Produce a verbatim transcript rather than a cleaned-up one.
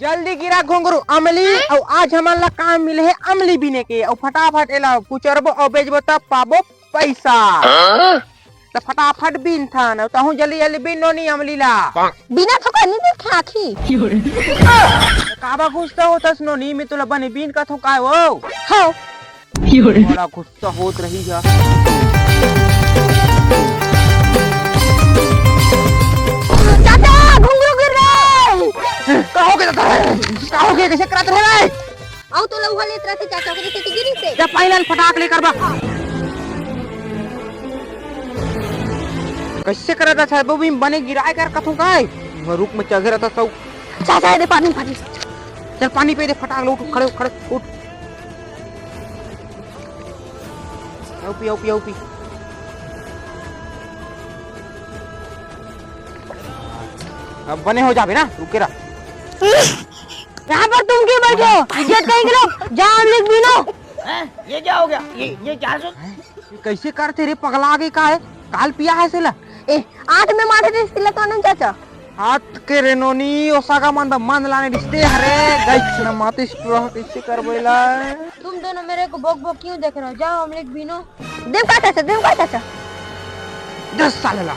जल्दी गिरा घुंगरू अमली, अउ आज हमन ला काम मिले हे अमली बीने के, अउ फटाफट एला कुचरबो अउ बेचबो, तब पाबो पैसा। त फटाफट बीन थन, अउ तहूँ जल्दी जल्दी बीन नोनी अमली ला। बिना थोका नहीं देखे आँखी। काबर गुस्सा होथस नोनी, मैं तोला बने बीन कथों काय वो? हाँ। बड़ा गुस्सा होत रही है। चाचा, घुंगरू गिर गे। का हो गे दादा? का हो गे? कइसे करत रहे भाई? अउ तो लउहा लेत रथे चाचा, ओकरे सेती गिरिस हे। जा पानी लान फटाक ले करबा। कइसे करत रहे वो भी बने गिराय कर कथों काय? मैं रुख में चघे रहता सब। चाचा, दे पानी, पानी। चल पानी पी दे फटाक ले, उठ, खड़े, खड़े, उठ। आओ पी, आओ पी, आओ पी। अब बने हो जाबे ना, रुके रह। यहाँ पर तुम क्यों बैठे हो? इज्जत कहीं के लोग, जाओ अमली बीनो। हैं? ये क्या हो गया? ये, ये क्या सुन? ये कइसे करथे रे, पगला गे का हे? काल पिया हे सेला। ए, आठ में मारे थे सिला तो नहीं चाचा। हाथ के रे नोनी, ओसागा मन दा मन लाने रिश्ते हरे, गई न माते स्ट्रॉ कइसे करबो एला? तुम दोनों मेरे को बोक बोक क्यों देख रहे हो? जाओ अमली बीनो। देव का चाचा, देव का चाचा। दस साल ला।